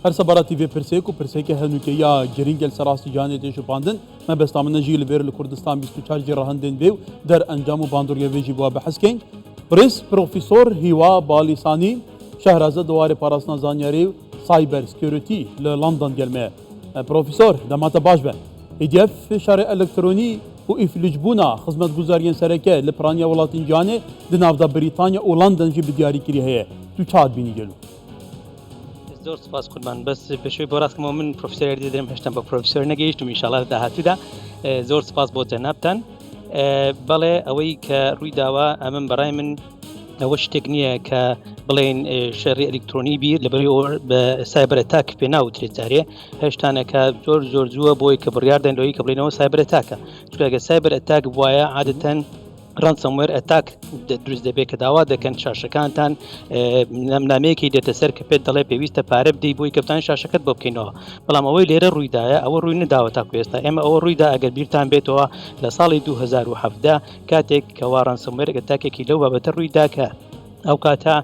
هەر سەبارەتی ڤێ پرسێک و پرسێکە هەنووکە یا گرنگە لەسەر ئاستی جیهانێ تێ شوپاندن، مەبەستا منە ژی لە ڤێر لە کوردستان 24 ژی ڕەهەندێن ڤێ و دەر ئەنجام و باندۆریە ڤێ ژی بوا بەحس کەین. بڕێز پرۆفیسۆر هیوا بالیسانی شەهرازە دە وارێ پاراستنا زانیاری و cyber security لە لەندەن گەل مەیە. پرۆفیسۆر دەماتە باش بە. ئیدی ئەف شەڕێ ئەلکترۆنی و ئیفلیجبوونا خزمەتگوزاریێن سەرەکە لە پرانیا وڵاتین جیهانێ di navda Brîtanya û London jî bi diyarîkirî heye. Tu ça dibînî gelo? زۆر سپاس قوربان بەس پێشوی بۆ ڕاستکەمەوە من پرۆفیسۆر دەدرم هێشتا بە پرۆفیسۆر نەگەیشتم ئینشاڵا لە داهاتوودا زۆر سپاس بۆ جەنابتان بەڵێ ئەوەی کە ڕووی داوە ئەمن بەڕای من ئەوە شتێک نییە کە بڵێن شەڕی ئەلیکترۆنی بیر لەبەری بە cyber attack پێ ناوترێت جارێ هێشتانەکە زۆر زۆر زووە بۆی کە بڕیار دەن لەوەی کە بڵێنەوە cyber attack ە چونکە cyber attack بواە عادەتەن Ransomware attack دروست دەبێت کە داوا دەکەن شاشەکانتان نامەیەکی دێتە سەر کە پێت دەڵێ پێویستە پارە بدەی بۆی کەپتان شاشەکەت بۆ بکەینەوە بەڵام ئەوەی لێرە ڕوویدایە ئەوە ڕووی نەداوە تاکو ئێستا ئێمە ئەوە ڕوویدا ئەگەر بیرتان بێتەوە لە ساڵی 2017 کاتێک کەوا ransomware attack ێکی لەو بابەتە ڕوویدا کە ئەو کاتە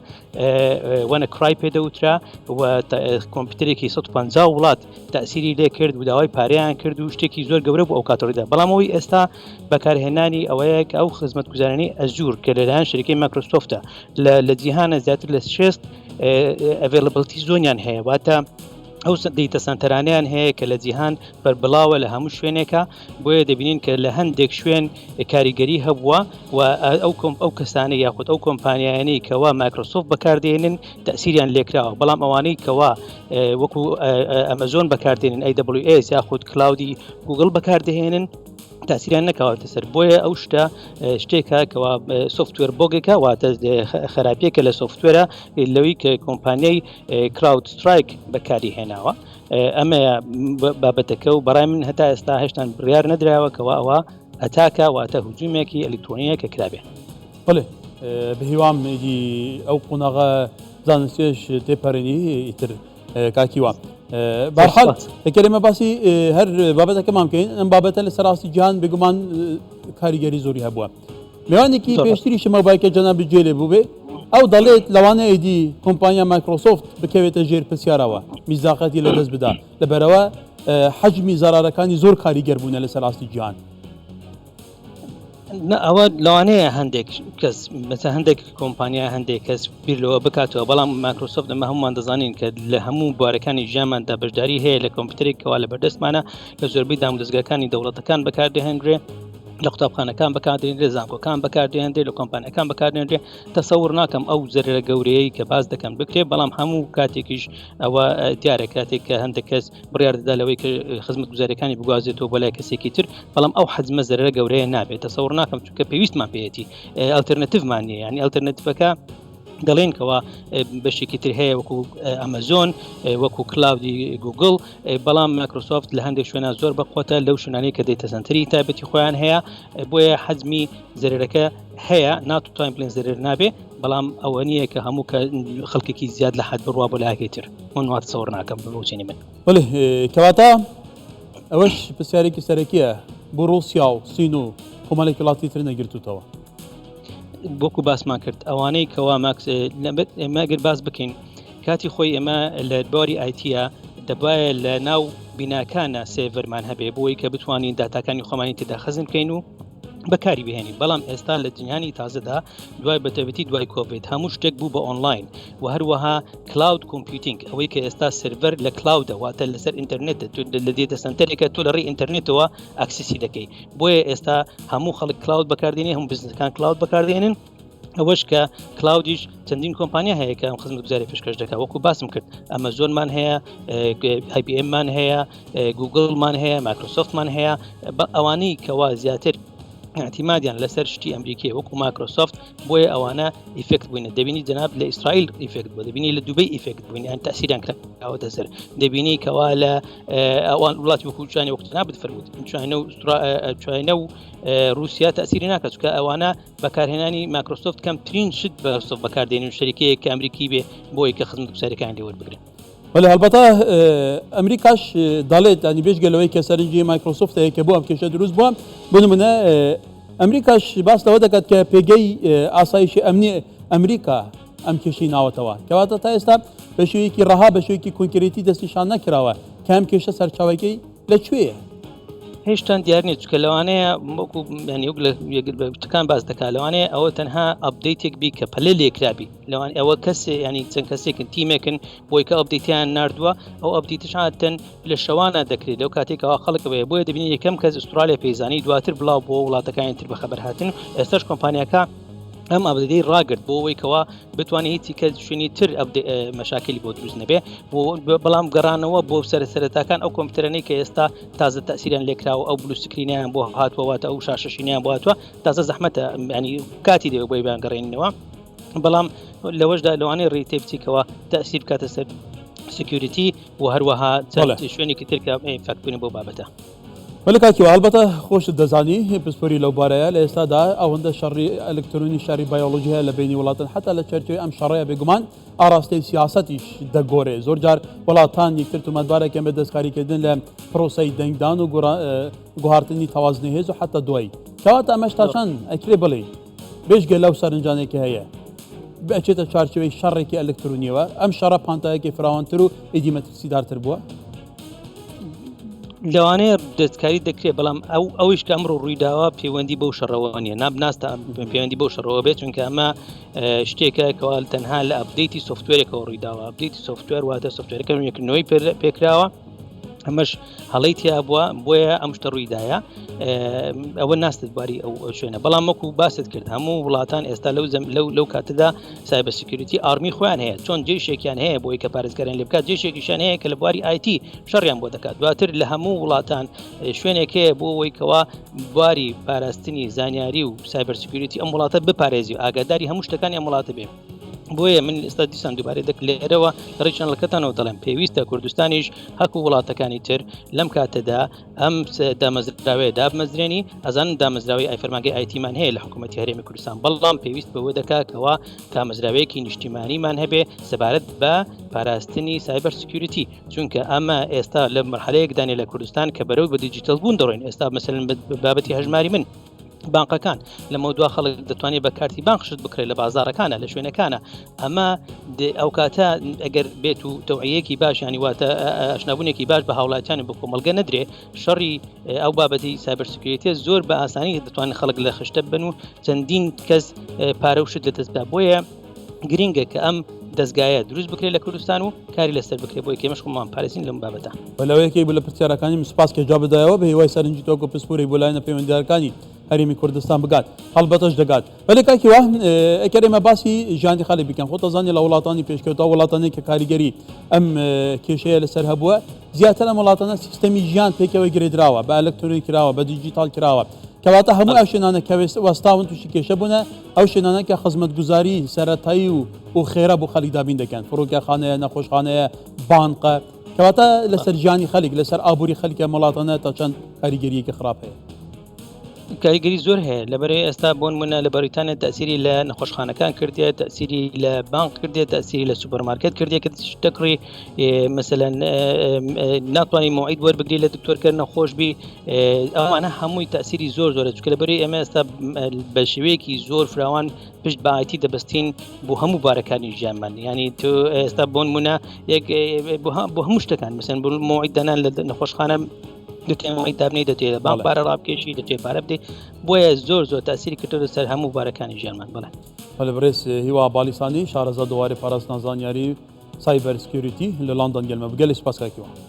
WannaCry پێدەوترا و کۆمپیوتەرێکی 150 وڵات تەئسیری لێ کرد و داوای پارەیان کرد و شتێکی زۆر گەورە بوو ئەو کاتە ڕوویدا بەڵام ئەوەی ئێستا بەکارهێنانی ئەوەیە کە ئەو خزمەتگوزارانەی Azure کە لەلایەن شەریکەی مایکرۆسۆفتە لە جیهانە زیاتر لە 60 availability zone یان هەیە واتە ئەو data center انەیان هەیە کە لە جیهان بەربڵاوە لە هەموو شوێنێکە بۆیە دەبینین کە لە هەندێک شوێن کاریگەری هەبووە و ئەو کۆم ئەو کەسانە یاخود ئەو کۆمپانیایانەی کەوا مایکرۆسۆفت بەکاردێنن تەسیریان لێکراوە بەڵام ئەوانەی کەوا وەکو ئەمەزۆن بەکاردێنن AWS یاخود cloud ی گوگل بەکاردەهێنن تاسیریان نەکەواتە سەر بۆیە ئەو شتە شتێکە کەوا software bug ێکە واتە خراپیەکە لە software ە لەوەی کە کۆمپانیای CrowdStrike بەکاری هێناوە ئەمەیە بابەتەکە و بەڕای من هەتا ئێستا هێشتان بڕیار نەدراوە کەوا ئەوە attack ە واتە هجومێکی ئەلیکترۆنیە کە کرابێ. بەڵێ بەهیوام ئیدی ئەو قۆناغە زانستیەش تێپەرێنی ئیتر کاک هیوا. بەهەرحاڵ ئەگەر ئێمە باسی هەر بابەتەکەمان بکەین ئەم بابەتە لەسەر ئاستی جیهان بێگومان کاریگەری زۆری هەبووە. میوانێکی پێشتری شمەبای کە جەنابی گوێ لێ بووبێ ئەو دەڵێت لەوانەیە ئیدی کۆمپانیا مایکرۆسۆفت بکەوێتە ژێر پرسیارەوە میزاقەتی لەدەست بدا لەبەرەوە حەجمی زەرارەکانی زۆر کاریگەر بوونە لەسەر ئاستی جیهان. ئەوە لەوانەیە هەندێک کەس مەسە هەندێک کۆمپانیا هەندێک کەس بیر لەوە بکاتەوە بەڵام مایکرۆسۆفت ئەمە هەمومان دەزانین کە لە هەموو بوارەکانی ژیانماندا بەشداری هەیە لە کۆمپیوتەرێکەوە لە بەردەستمانە لە زۆربەی دامودەزگاکانی دەوڵەتەکان بەکاردەهێنرێ لە قوتابخانەکان بەکاردێنرێ زانکۆکان بەکاردێنرێ لە کۆمپانیەکان بەکاردێنرێ تەسەور ناکەم ئەو زەرەرە گەورەیەی کە باس دەکەن بکرێ بەڵام هەموو کاتێکیش ئەوە دیارە کاتێک کە هەندێک کەس بڕیار دەدا لەوەی کە خزمەت گوزارەکانی بگوازێتەوە بۆ لای کەسێکی تر بەڵام ئەو حەجمە زەرەرە گەورەیە نابێت تەسەور ناکەم چونکە پێویستمان پێیەتی alternative مان نییە ینی alternative ەکە دەڵێن کەوا بەشێکی تر هەیە وەکو ئەمەزۆن وەکو cloud ی گوگل بەڵام مایکرۆسۆفت لە هەندێک شوێنە زۆر بەقوتە لەو شوێنانەی کە data center ی تایبەتی خۆیان هەیە بۆیە حەجمی زەرەرەکە هەیە ناتوانین بڵێن زەرەر نابێ بەڵام ئەوە نییە کە هەموو کە خەڵکێکی زیاد لە حد بڕوا بۆ لایەکەی تر من وا تەسەور ناکەم بە بۆچینی من. بەڵێ کەواتە ئەوەش پرسیارێکی سەرەکیە بۆ ڕووسیا و سین و کۆمەڵێک وڵاتی تر نەگرتوتەوە. وەکو باسمان کرد ئەوانەی کەوا ماکس ئێمە گەر باس بکەین کاتی خۆی ئێمە لە بواری IT ە دەبایە لە ناو بیناکانە server مان هەبێ بۆی کە بتوانین داتاکانی خۆمانی تێدا خەزن بکەین و بەکاری بهێنین بەڵام ئێستا لە جیهانی تازەدا دوای بەتەبەتی دوای کۆڤید هەموو شتێک بوو بە ئۆنلاین و هەروەها cloud computing ئەوەی کە ئێستا server لە cloud ە واتە لەسەر ئینتەرنێت لە data center ێکە تۆ لە ڕێی ئینتەرنێتەوە access ی دەکەی بۆیە ئێستا هەموو خەڵک cloud بەکاردێنێ هەموو بزنسەکان cloud بەکاردێنن ئەوەش کە cloud یش چەندین کۆمپانیا هەیە کە ئەم خزمەتگوزاری پێشکەش دەکات وەکو باسم کرد ئەمەزۆنمان هەیە IBM مان هەیە گوگلمان هەیە مایکرۆسۆفتمان هەیە بە ئەوانەی کەوا زیاتر اعتیمادیان لەسەر شتی ئەمریکی وەکو مایکرۆسۆفت بۆیە ئەوانە effect بووینە دەبینی جەناب لە ئیسرائیل effect بوو دەبینی لە دوبەی effect بووین یان تاسیریان کراوەتە سەر دەبینی کەوا لە ئەوان وڵاتی وەکو چانی وەکو جەنابت فەرمووت چاینا و چاینا و رووسیا تاسیری ناکات چونکە ئەوانە بەکارهێنانی مایکرۆسۆفت کەمترین شت بە سۆفت بەکاردێنن شەریکەیەک کە ئەمریکی بێ بۆی کە خزمەتگوزاریەکان لێ وەربگرن. بەڵێ هەڵبەتە ئەمریکاش دەڵێت ینی بێجگە لەوەی کە سەرنجی مایکرۆسۆفت هەیە کە بۆ ئەم کێشە دروست بووە بۆ نمونە ئەمریکاش باس لەوە دەکات کە پێگەی ئاسایشی ئەمنی ئەمریکا ئەم کێشەی ناوەتەوە کەواتە تا ئێستا بە شێوەیەکی ڕەها بە شێوەیەکی کۆنکرێتی دەستنیشان نەکراوە کە ئەم کێشە سەرچاوەکەی لە کوێیە؟ هێشتان دیار نییە چکە لەوانەیە وەکو ینی وەک لە یەکگرتووەکان باس دەکات لەوانەیە ئەوە تەنها update ێک بی کە پەلە لێکرابی لەوان ئەوە کەس ینی چەند کەسێکن تیمێکن بۆی کە update یان نردووە ئەو update ش هاتن لە شەوانە دەکرێت لەو کاتێکەوە خەڵکەوەیە بۆیە دەبینی یەکەم کەس ئوسترالیا پێیزانی دواتر بڵاو بۆ وڵاتەکانی تر بەخەبەر هاتن ئێستاش کۆمپانیاکە ئەم update ەی ڕاگرت بۆ ئەوەی کەوا بتوانێت هیچی کە شوێنی تر مەشاکلی بۆ دروست نەبێ بەڵام گەڕانەوە بۆ سەر سەرەتاکان ئەو کۆمپیوتەرانەی کە ئێستا تازە تەسیران لێکراوە ئەو blue screen یان بۆ هاتووە واتە ئەو شاشەشینیان بۆ هاتووە تازە زەحمەتە ینی کاتی دەوێت بۆی بیانگەڕێنەوە بەڵام لەوەشدا لەوانەیە ڕێی تێبچیکەوە تەسیر بکاتە سەر security و هەروەها چەند شوێنێکی تر کە ئینفاکت بوون بۆ بابەتە. بەلێ کاک هیوا هەڵبەتە خۆشت دەزانی پسپۆری لەو بارەیە لە ئێستادا ئەوەندە شەڕی ئەلکترۆنی شەڕی بایۆلۆجی هەیە لە بەینی وڵاتان حەتا لە چەرچەوەی ئەم شەڕەیە بێگومان ئاراستەی سیاسەتیش دەگۆرێ زۆر جار وڵاتان یەکتر تومەتبار ئەکەن بە دەستکاریکردن لە پرۆسەی دەنگدان و گوهارتنی تەوازنی هێز و حەتا دوایی کەواتە ئەمەش تا چەند ئەکرێ بڵێی بێجگە لەو سەرنجانەی کە هەیە بچێتە چوارچێوەی شەڕێکی ئەلکترونیەوە، ئەم شەڕە پانتایەکی فراوانتر و ئیدی مەترسیدارتر بووە؟ لەوانەیە دەستکاری دەکرێت بەڵام ئەو ئەویش کە ئەمڕۆ ڕوویداوە پەیوەندی بەو شەڕەوە نییە ناب ناستا پەیوەندی بەو شەڕەوە بێت چونکە ئەمە شتێکە کەوا تەنها لە update ی software ێکەوە ڕوویداوە update ی software واتە software ەکە نوێکردنەوەی پێکراوە ئەمەش هەڵەی تیا بووە بۆیە ئەم شتە ڕوویدایە ئەوە ناستت باری ئەو شوێنە بەڵام وەکو باست کرد هەموو وڵاتان ئێستا لەو زەم لەو لەو کاتەدا cyber security army خۆیان هەیە چۆن جێشێکیان هەیە بۆی کە پارێزگاریان لێ بکات جێشێکیشان هەیە کە لە بواری IT شەڕیان بۆ دەکات دواتر لە هەموو وڵاتان شوێنێک هەیە بۆ ئەوەی کەوا بواری پاراستنی زانیاری و cyber security ئەم وڵاتە بپارێزی و ئاگاداری هەموو شتەکانی ئەم وڵاتە بێ بۆیە من ئێستا دیسان دووبارەی دەک لێرەوە لە ڕێی channel ەکەتانەوە دەڵێم پێویستە کوردستانیش هەکو وڵاتەکانی تر لەم کاتەدا ئەم دامەزراوەیە دابمەزرێنی ئەزانم دامەزراوەی ئای فەرمانگەی IT مان هەیە لە حکوومەتی هەرێمی کوردستان بەڵام پێویست بەوە دەکا کەوا دامەزراوەیەکی نیشتیمانیمان هەبێ سەبارەت بە پاراستنی cyber security چونکە ئەمە ئێستا لە مەرحەلەیەکدانێ لە کوردستان کە بەرەو بە دیجیتەڵ بوون دەڕۆین ئێستا مەسەلەن بابەتی هەژماری من بانقەکان لەمەودوا خەڵک دەتوانێت بە کارتی بانق شت بکرێت لە بازارەکانە لە شوێنەکانە ئەمە ئەو کاتە ئەگەر بێت و تەوعەیەکی باش ینی واتە ئاشنابوونێکی باش بە هاوڵاتیانی بە کۆمەلگە نەدرێ شەڕی ئەو بابەتی cyber security ە زۆر بە ئاسانی دەتوانن خەڵک لە خشتە بن و چەندین کەس پارە و شت لە دەستدا بۆیە گرنگە کە ئەم دەستگایە دروست بکرێت لە کوردستان و کاری لەسەر بکرێت بۆی کێمەش خۆمان پارێزین لەم بابەتە. بەلەوەیەکەی بوو لە پرسیارەکانی من سوپاس کە جوابت دایەوە بە هیوای سەرنجی تۆ وەکو پسپۆرێک بۆ لایەنە پەیوەندیدارەکانی هەرێمی کوردستان بگات هەڵبەتەش دەگات بەلێ کاک هیوا ئەگەر ئێمە باسی ژیانی خەلک بکەن خۆت ئەزانی لە وڵاتانی پێشکەوتە وڵاتانی کە کاریگەری ئەم کێشەیە لەسەر هەبووە زیاتر ئەم وڵاتانە سیستەمی ژیان پێکەوە گرێدراوە بە ئەلکترۆنی کراوە بە دیجیتاڵ کراوە کەواتە هەموو ئەو شوێنانە کە وەستاون تووشی کێشە بوونە ئەو شوێنانە کە خزمەتگوزاری سەرەتایی و و خێرا بۆ خەلک دابین دەکەن فڕۆکەخانەیە نەخۆشخانەیە بانقە کەواتە لەسەر ژیانی خەلک لەسەر ئابووری خەلکە وڵاتانە تا چەند کاریگەریەکی خراپ هەیە. کاریگەری زۆر هەیە لەبەرەی ئێستا بۆن منە لە بەریتانیا تەسیری لە نەخۆشخانەکان کردیە تەسیری لە بانک کردێت تەسیری لە سوپەرمارکێت کردێت کە دەکڕی مەسەلەن ناتوانانی موعید وەربگری لە دکتۆر کە نەخۆش بی ئەوانە هەمووی تەسیری زۆر زۆرە چکە لەبەری ئێمە ئێستا بە شێوەیەکی زۆر فراوان پشت بە IT دەبەستین بۆ هەموو بارەکانی ژیانمان ینی تو ئێستا بۆن منە یەک بۆ هەموو شتەکان مەسەن بۆ موعید دانان لە نەخۆشخانە دەتێ موعید دابنی دەتێ لە بانک پارە ڕابکێشی دەتێ پارە بدەیت بۆیە زۆر زۆر تاسیری کردۆتە سەر هەموو بارەکانی ژیانمان بڵێ بەڵێ بەڕێز هیوا بالیسانی شارەزا دووارەی پاراستنا زانیاری cyber security لە لەندەن گەلمە بگەلێ سوپاس کاک هیوا.